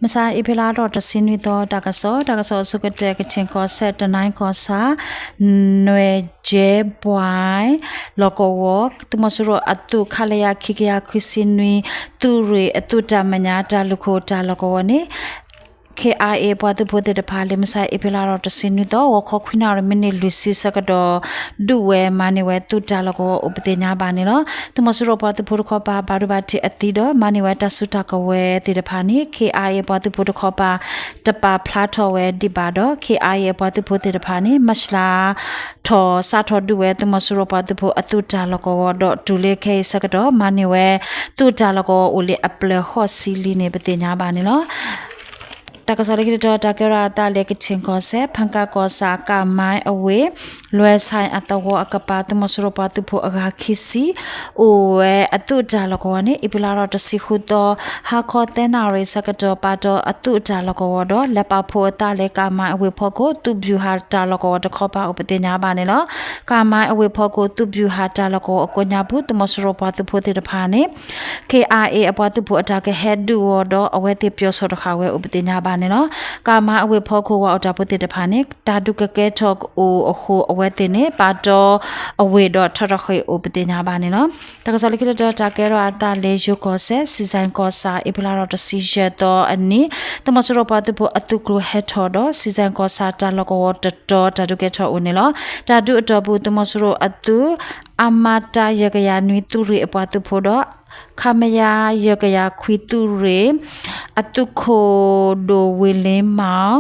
မဆါအ့ဖြ့လါထီၣ်တဆံနွံသီ တၢ်ကစီၣ်, တၢ်ကစီၣ်အဆိကတၢၢ် ကခ့ၣ်ကီၢ်စဲၣ် တနၢ်ကီၢ်ဆၣ် နွဲၣ်ကၠဲဘှဲၣ် လီၢ်ကဝီၤ သုးမီၤစိရိၤအသုး ခလရ ခံကယၤခွံဆံနွံ သုးရ့ၣ်အသုးတၢ်မဲာ်ညါ တၢ်လုၢ်ခိၣ်တၢ်လီၢ်ကဝီၤန့ၣ် ခ့ၣ်အါအ့ အပှၤသုးဖိသ့ၣ်တဖၣ် လၢမဆါအ့ဖြ့လါထီၣ်တဆံနွံသီ ဂီၤခီခွံနၣ်ရံၣ်မံးနံးလွံၢ်ဆံဆၢကတီၢ် ဒုးဝဲမၤန့ၢ်ဝဲသုးတၢ်လီၢ်ကဝီၤအိၣ်ပသ့ၣ်ညါဘၣ်န့ၣ်လီၤ. သုးမီၤစိရိၤပှၤသုးဖိတခီပၤ ဘၣ်ဒိဘၣ်ထံးအသံဒီး မၤန့ၢ်ဝဲတၢ်စုတၢ်ကဝဲၤသ့ၣ်တဖၣ်န့ၣ် ခ့ၣ်အါအ့ အပှၤသုးဖိတခီပၤ တပာ်ဖျါထီၣ်ဝဲဒံးဘၣ်ဒီး ခ့ၣ်အါအ့ အပှၤသုးဖိသ့ၣ်တဖၣ်န့ၣ် မၢ်ၡးလါထီၣ်စးထီၣ်ဒုးဝဲ သုးမီၤစိရိၤပှၤသုးဖိအသုးတၢ်လီၢ်ကဝီၤဒီး တုၤလၢခဲအံၤဆၢကတီၢ် မၤန့ၢ်ဝဲသုးတၢ်လီၢ်ကဝီၤအိၣ်လၢအပျဲၢ်ဃိးဆံလံန့ၣ် ပသ့ၣ်ညါဘၣ်န့ၣ်လီၤ. တၢ်ကစီၣ်လၢခံတတီၤ တၢ်ကဲထီၣ်အသးလၢ ကခ့ၣ်ကီၢ်စဲၣ် ဖၣ်ကၣ်ကီၢ်ဆၣ် ကၣ်မါအဝ့ၢ် လွဲၢ်ဆဲးအသဝီအကပၤ သုးမီၤစိရိၤပှၤသုးဖိအဂၤခံဆံ အိၣ်ဝဲအသုးတၢ်လီၢ်ကဝီၤန့ၣ် အ့ဖြ့လါထီၣ်တဆံဃုသီ ဟါခီသၢနၣ်ရံၣ်ဆၢကတီၢ် ပာ်တီၤအသုးတၢ်လီၢ်ကဝီၤဒီး လဲၤပာ်ဖှိၣ်အသးလၢ ကၣ်မါအဝ့ၢ်ဖီခိၣ် သုးဘျူၤဟးတၢ်လီၢ်ကဝီၤတခီပၤအိၣ်ပသ့ၣ်ညါဘၣ်န့ၣ်လီၤ. ကၣ်မါအဝ့ၢ်ဖီခိၣ် သုးဘျူၤဟးတၢ်လီၢ်ကဝီၤအကိးညါပူၤ သုးမီၤစိရိၤပှၤသုးဖိသ့ၣ်တဖၣ်န့ၣ် ခ့ၣ်အါအ့ အပှၤသုးဖိအတၢ်ကဟဲဒုးအီၤဒီး အဝဲသ့ၣ်ပျီၢ်ဆီၣ်တဃာ်ဝဲအိၣ်ပသ့ၣ်ညါဘၣ်န့ၣ်လီၤ. ကၣ်မါအဝ့ၢ်ဖီခိၣ် ဝၤအိၣ်တၢ်ဖိသ့ၣ်တဖၣ်န့ၣ် တၢ်ဒုးကကဲထီၣ်အိၣ်အဃိ အဝဲသ့ၣ်န့ၣ် ပာ်တီအဝ့ၢ်ဒီးထီၣ်တဃ့ၣ်အိၣ်ပသ့ၣ်ညါဘၣ်န့ၣ်လီၤ. တၢ်ကစီၣ်လၢခံတတီၤ တၢ်ကဲထီၣ်အသးလၢ ယိၤကီၢ်စဲၣ် စံၣ်စဲၣ်ကီၢ်ဆၣ် အ့ဖြ့လါထီၣ်တဆံယဲၢ်သီအနံၤ သုးမီၤစိရိၤပှၤသုးဖိအသုးကျိၤဟဲထီၣ်ဒီး စံၣ်စဲၣ်ကီၢ်ဆၣ်တၢ်လီၢ်ကဝီၤတတီၤ တၢ်ဒုးကဲထီၣ်အိၣ်န့ၣ်လီၤ. တၢ်ဒုးအတီၢ်ပူၤ သုးမီၤစိရိၤအသုး အမတ ယဲၢ်ကယၤနွံသုးရ့ၣ်အပှၤသုးဖိဒီး ခမရ ယဲၢ်ကယၤခွံသုးရ့ၣ် အသုးခိၣ်ဒိၣ်ဝ့ၢ်လ့မး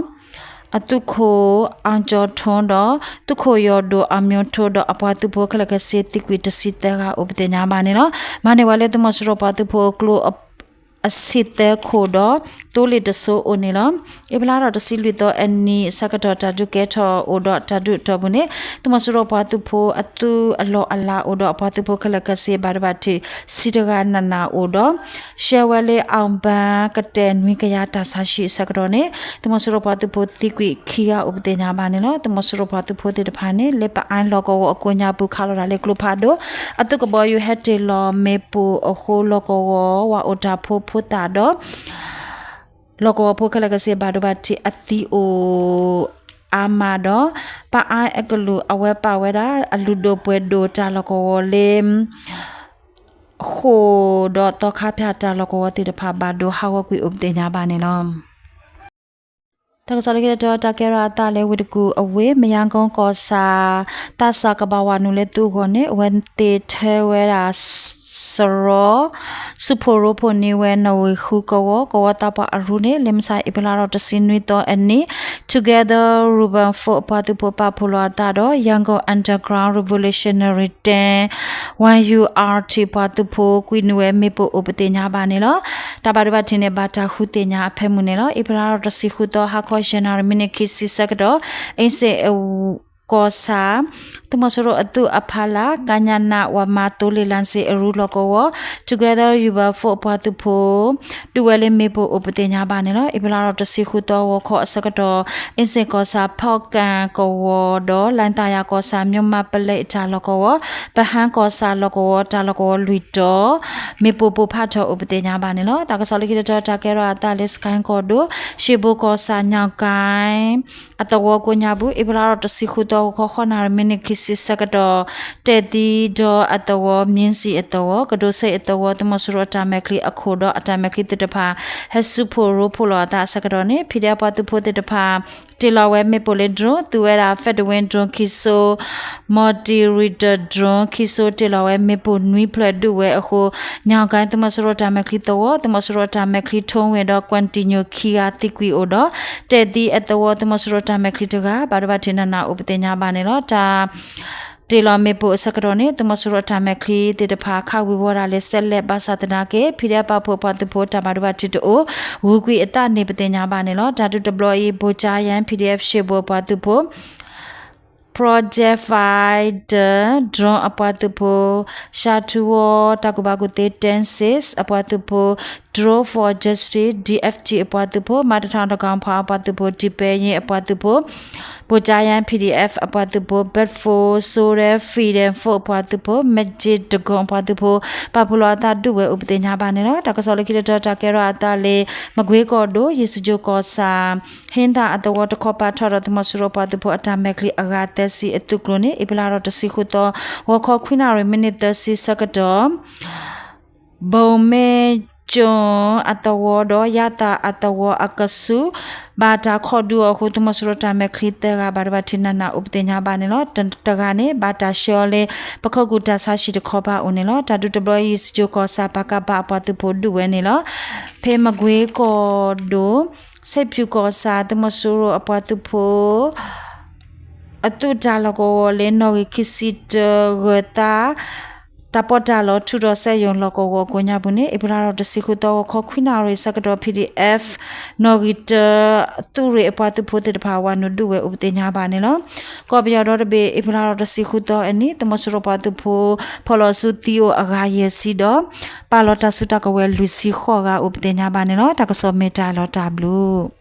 အသုးခိၣ် အၣ်ကၠီထိဒီး သုးခိၣ်ယီၤဒိၣ်အမၠိထိဒီး အပှၤသုးဖိခဲလၢာ်ခဲဆ့ သံကွံာ်တဆံသၢဂၤအိၣ်ပသ့ၣ်ညါဘၣ်န့ၣ်လီၤ. မၤန့ၢ်ဝဲလၢသုးမီၤစိရိၤပှၤသုးဖိအကျိ အဆံသၢခိၣ်ဒီး သိလ့ၣ်တစိအိၣ်န့ၣ်လီၤ. အ့ဖြ့လါထီၣ်တဆံလွံၢ်သီအနံၤအဆၢကတီၢ် တၢ်ဒုးကဲထီၣ်အိၣ်ဒီး တၢ်ဒုးအတီၢ်ပူၤန့ၣ် သုးမီၤစိရိၤပှၤသုးဖိအသုးအလီၢ်အလၤအိၣ်ဒီး အပှၤသုးဖိခဲလၢာ်ခဲဆ့ ဘၣ်ဒိဘၣ်ထံး ဆံတဂၤနးနးအိၣ်ဒီး ရှဲဝဲလၢ အီၣ်ဘၣ်ကတဲာ်နွံကယၤတၢ်ဆါဟံၣ်အဆၢကတီၢ်န့ၣ် သုးမီၤစိရိၤပှၤသုးဖိသံကွံာ်ခံဂၤအိၣ်ပသ့ၣ်ညါဘၣ်န့ၣ်လီၤ. သုးမီၤစိရိၤပှၤသုးဖိသ့ၣ်တဖၣ်န့ၣ် လၢပအါလီၢ်ကဝီၤအကိးညါပူၤ ခးလီၤတၢ်လၢကျိဖးဒိၣ် အသုးကဘီယူၤဟဲတ့ၢ်လီၤမ့ၣ်ပိၢ်အဃိ လီၢ်ကဝီၤဝၤအိၣ်တၢ်ဖိဖိသၣ်ဒီး လီၢ်ကဝီၤဖိခဲလၢာ်ခဲဆ့ ဘၣ်ဒိဘၣ်ထံးအသံအိၣ်အါမးဒီး ပအါအကလုာ်အဝဲပာ်ဝဲဒၣ် အလုၢ်ဒိၣ်ပှ့ၤဒိၣ်တၢ်လီၢ်ကဝီၤလၢ ဃိာ်ဒီးသီခါဖၠၣ်တၢ်လီၢ်ကဝီၤသ့ၣ်တဖၣ် ဘၣ်ဒိဟးဂီၤကွံာ်အိၣ်ပသ့ၣ်ညါဘၣ်န့ၣ်လီၤ. တၢ်ကစီၣ်လၢခံတတီၤ တၢ်ကဲထီၣ်အသးလၢ ဝ့ၢ်တကူၣ်အဝ့ၢ် မယါကီၢ်ကီၢ်ဆၣ် သးစၢ်ကဘၣ်ဝးနုာ်လၢသုးအဂီၢ်န့ၣ် အဝဲသ့ၣ်ထၢဝဲဒၣ် စရီ စုဖှိၣ်ရိဖှိၣ်န့ၢ်ဝဲ နီၣ်ဂံၢ်ဃုကဝီၤ ကဝီၤသးပှၢ်အရူန့ၣ် လၢမဆါအ့ဖြ့လါထီၣ်တဆံနွံသီအနံၤ Together Ruben Fox အပှၤသုးဖိပာ်ဖှိၣ်လိာ်အသးဒီး Yangon Underground Revolutionary Team, Y U R T ပှၤသုးဖိ ကွံာ်နုာ်ဝဲမ့ၣ်ပိၢ်အိၣ်ပသ့ၣ်ညါဘၣ်န့ၣ်လီၤ. တၢ်ဘၣ်ဒိဘၣ်ထံးန့ၣ် ဘၣ်တၢ်ဃုသ့ၣ်ညါအဖၢမုၢ်န့ၣ်လီၤ. အ့ဖြ့လါထီၣ်တဆံဃုသီ ဟါခီယဲၢ်နၣ်ရံၣ်မံးနံးခံဆံဆၢကတီၢ် အ့စ့ၣ် ကီၢ်ဆၣ် သုးမီၤစိရိၤအသုးအဖီလာ် ကညန ဝမ သိလ့ၣ်လါစ့အရူလီၢ်ကဝီၤ Together Ruben Fox အပှၤသုးဖိ ဒုးဝဲလၢမ့ၣ်ပိၢ်အိၣ်ပသ့ၣ်ညါဘၣ်န့ၣ်လီၤ. အ့ဖြ့လါထီၣ်တဆံဃုသီ ဂီၤခီအဆၢကတီၢ် အ့စ့ၣ်ကီၢ်ဆၣ် ဖီကၣ်ကဝီၤဒီး လၣ်သးယၤကီၢ်ဆၣ် မၠိၣ်မးပလဲအတၢ်လီၢ်ကဝီၤ ပဟၣ်ကီၢ်ဆၣ်လီၢ်ကဝီၤ တၢ်လီၢ်ကဝီၤလွံၢ်တီၤ မ့ၣ်ပိၢ်ပိၢ်ဖးထီၣ်အိၣ်ပသ့ၣ်ညါဘၣ်န့ၣ်လီၤ. တၢ်ကစီၣ်လၢခံတတီၤ တၢ်ကဲထီၣ်အသးလၢ စကဲၣ်ကီၢ်ဒိၣ် ရှ့ဘိကီၢ်ဆၣ် ညၣ်ကၣ် အသဝီကိးညါပူၤ အ့ဖြ့လါထီၣ်တဆံဃုသီ ဂီၤခီဃိးနၣ်ရံၣ်မံးနံးခံဆံဆၢကတီၢ် တဲာ်သံဒီးအသဝီ မၠ့ၣ်စံၣ်အသဝီ ကဒိးစ့အသဝီ သုးမီၤစိရိၤအတၢ်မဲာ်ချံအခိၣ်ဒီးအတၢ်မဲာ်ချံသ့ၣ်တဖၣ် ဟဲစုဖှိၣ်ရိဖှိၣ်လိာ်အသးအဆၢကတီၢ်န့ၣ် ဖံးဒဲးပှၤသုးဖိသ့ၣ်တဖၣ် တ့ၢ်လီၤဝဲမ့ၣ်ပိၢ်လၢ drone သူဝဲဒၣ် Fedwin drone ခံစိ Multi-Rotor drone ခံစိ တ့ၢ်လီၤဝဲမ့ၣ်ပိၢ်နွံဖျၢၣ်ဒုးဝဲအဃိ ညၣ်ကၣ် သုးမီၤစိရိၤတၢ်မဲာ်ချံသဝီ သုးမီၤစိရိၤတၢ်မဲာ်ချံထိဝ့ၢ်ဒီး ကွၢ်တံၣ်ညိၣ်ခံဂၤသံကွံာ်အိၣ်ဒီး တဲာ်သံအသဝီ သုးမီၤစိရိၤတၢ်မဲာ်ချံတဂၤ ဘၣ်ဒိဘၣ်ထံးနးနးအိၣ်ပသ့ၣ်ညါဘၣ်န့ၣ်လီၤ. တၢ် တ့ၢ်လီၤမ့ၣ်ပိၢ်အဆၢကတီၢ်န့ၣ် သုးမီၤစိရိၤအတၢ်မဲာ်ချံသ့ၣ်တဖၣ် ခးဝံၤဝီၤဒၣ်လၢ စဲးလဲး ဘၣ်ဆၣ်သနာ်က့ ဖံးဒဲးပာ်ဖှိၣ်ပှၤသုးဖိတၢ်ဘၣ်ဒိဘၣ်ထံးတအိၣ် ဂုၤကွံာ်အသးန့ၣ်ပသ့ၣ်ညါဘၣ်န့ၣ်လီၤ. တၢ်ဒုးတဘျီအံၤ ဘိၣ်ကၠါယၣ် PDF ရှ့ဘိၣ်အပှၤသုးဖိ Project Fighter drone အပှၤသုးဖိ ရှါထူဝီ တၢ်ကူၣ်ဘၣ်ကူၣ်သ့ ten six အပှၤသုးဖိ Drone for Justice DFG အပှၤသုးဖိ မတထတကီၢ်ဖးအပှၤသုးဖိ ဒံပဲယ့အပှၤသုးဖိ ဘိၣ်ကၠါယါ P D F အပှၤသုးဖိ, Bedford Soldier Freedom Force အပှၤသုးဖိ, မ့ၢ်ကၠ့တကိၣ်အပှၤသုးဖိ ပာ်ဖှိၣ်လီၤအသးဒုးဝဲအိၣ်ပသ့ၣ်ညါဘၣ်န့ၣ်လီၤ. တၢ်ကစီၣ်လၢခံတတီၤ တၢ်ကဲထီၣ်အသးလၢ မကွ့ကီၢ်ဒိၣ် ယ့ၣ်စကၠိၣ်ကီၢ်ဆၣ် ဟ့သၣ်အသဝီတခီပၤထီၣ်ဒီး သုးမီၤစိရိၤပှၤသုးဖိအတၢ်မဲာ်ချံအဂၤသၢဆံအသုးကျိၤန့ၣ် အ့ဖြ့လါထီၣ်တဆံဃုသီ ဂီၤခီခွံနၣ်ရံၣ် မံးနံးသၢဆံဆၢကတီၢ် ဘိၣ်မ့ၢ်ကၠိၣ်အသဝီဒီး ယါသၣ်အသဝီအကဆူး ဘၣ်တၢ်ခိးဒုးအီၤအဃိ သုးမီၤစိရိၤတၢ်မဲာ်ချံသၢဂၤ ဘၣ်ဒိဘၣ်ထံးနးနးအိၣ်ပသ့ၣ်ညါဘၣ်န့ၣ်လီၤ. တဂၤန့ၣ် ဘၣ်တၢ်ဆှၢအီၤလၢ ပခိၣ်ကူၣ်တၢ်ဆါဟံၣ်တခီပၤအအိၣ်န့ၣ်လီၤ. တၢ်ဒုးတဘျီအံၤ ယ့ၣ်စကၠိၣ်ကီၢ်ဆၣ် ပကဖ အပှၤသုးဖိဒုးဝဲန့ၣ်လီၤ. ဖဲမကွ့ကီၢ်ဒိၣ် စ့ၣ်ဖၠူၣ်ကီၢ်ဆၣ် သုးမီၤစိရိၤအပှၤသုးဖိ အသုးတၢ်လီၢ်ကဝီၤလၢ နီၣ်ဂံၢ်ခံဆံတၢ ဂၢၤသး တၢ်ပီးတၢ်လီ ထုးထီၣ်စက်ရုံလီၢ်ကဝီၤကိးညါပူၤန့ၣ် အ့ဖြ့လါထီၣ်တဆံဃုသီ ဂီၤခီခွံနၣ်ရံၣ်ဆၢကတီၢ် P D F နီၣ်ဂံၢ်တၢ သုးရ့ၣ်အပှၤသုးဖိသ့ၣ်တဖၣ် ဝၤနုာ်ဒုးဝဲအိၣ်ပသ့ၣ်ညါဘၣ်န့ၣ်လီၤ. ကီၢ်ပယီၤဒီတဘ့ၣ် အ့ဖြ့လါထီၣ်တဆံဃုသီအနံၤ သုးမီၤစိရိၤပှၤသုးဖိ ဖီၣ်လီၤဆူသံအိၣ်အဂၤယဲၢ်ဆံဒီး ပာ်လီၤတၢ်စုတၢ်ကဝဲၤလွံၢ်ဆံဃိးဂၤ အိၣ်ပသ့ၣ်ညါဘၣ်န့ၣ်လီၤ. တၢ်ကစီၣ်မ့ၢ်တၢ်လီၤတၢ်ဘျုး